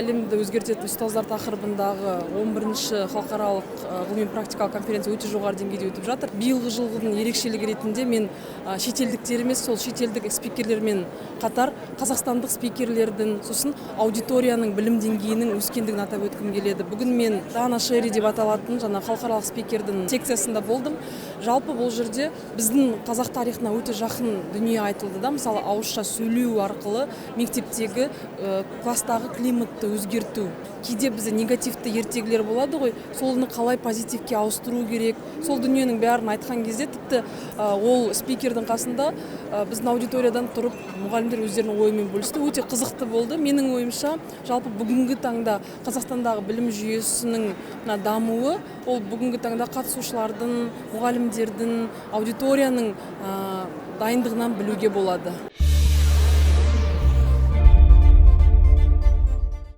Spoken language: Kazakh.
Әлемді өзгертетін ұстаздар тақырыбындағы 11-ші халықаралық ғылыми практикалық конференция өте жоғары деңгейде өтіп жатыр. Биылғы жылдың ерекшелігі ретінде мен шетелдіктер емес, сол шетелдік спикерлермен қатар қазақстандық спикерлердің, сосын аудиторияның білім деңгейінің өскендігін атап өткім келеді. Бүгін мен Дана Шерри деп аталатын жаңа халықаралық спикердің секциясында болдым. Жалпы бұл жерде біздің қазақ тарихына өте жақын дүние айтылды да, мысалы, ауызша сөйлеу арқылы мектептегі, класстағы климатты өзгерту. Кейде бізде негативті ертегілер болады ғой, соны қалай позитивке ауыстыру керек. Сол дүниенің бәрін айтқан кезде тіпті ол спикердің қасында біздің аудиториядан тұрып мұғалімдер өздерінің ойымен бөлісті. Өте қызықты болды. Менің ойымша, жалпы бүгінгі таңда Қазақстандағы білім жүйесінің мына дамуы ол бүгінгі таңда қатысушылардың, мұғалімдердің, аудиторияның дайындығынан білуге болады.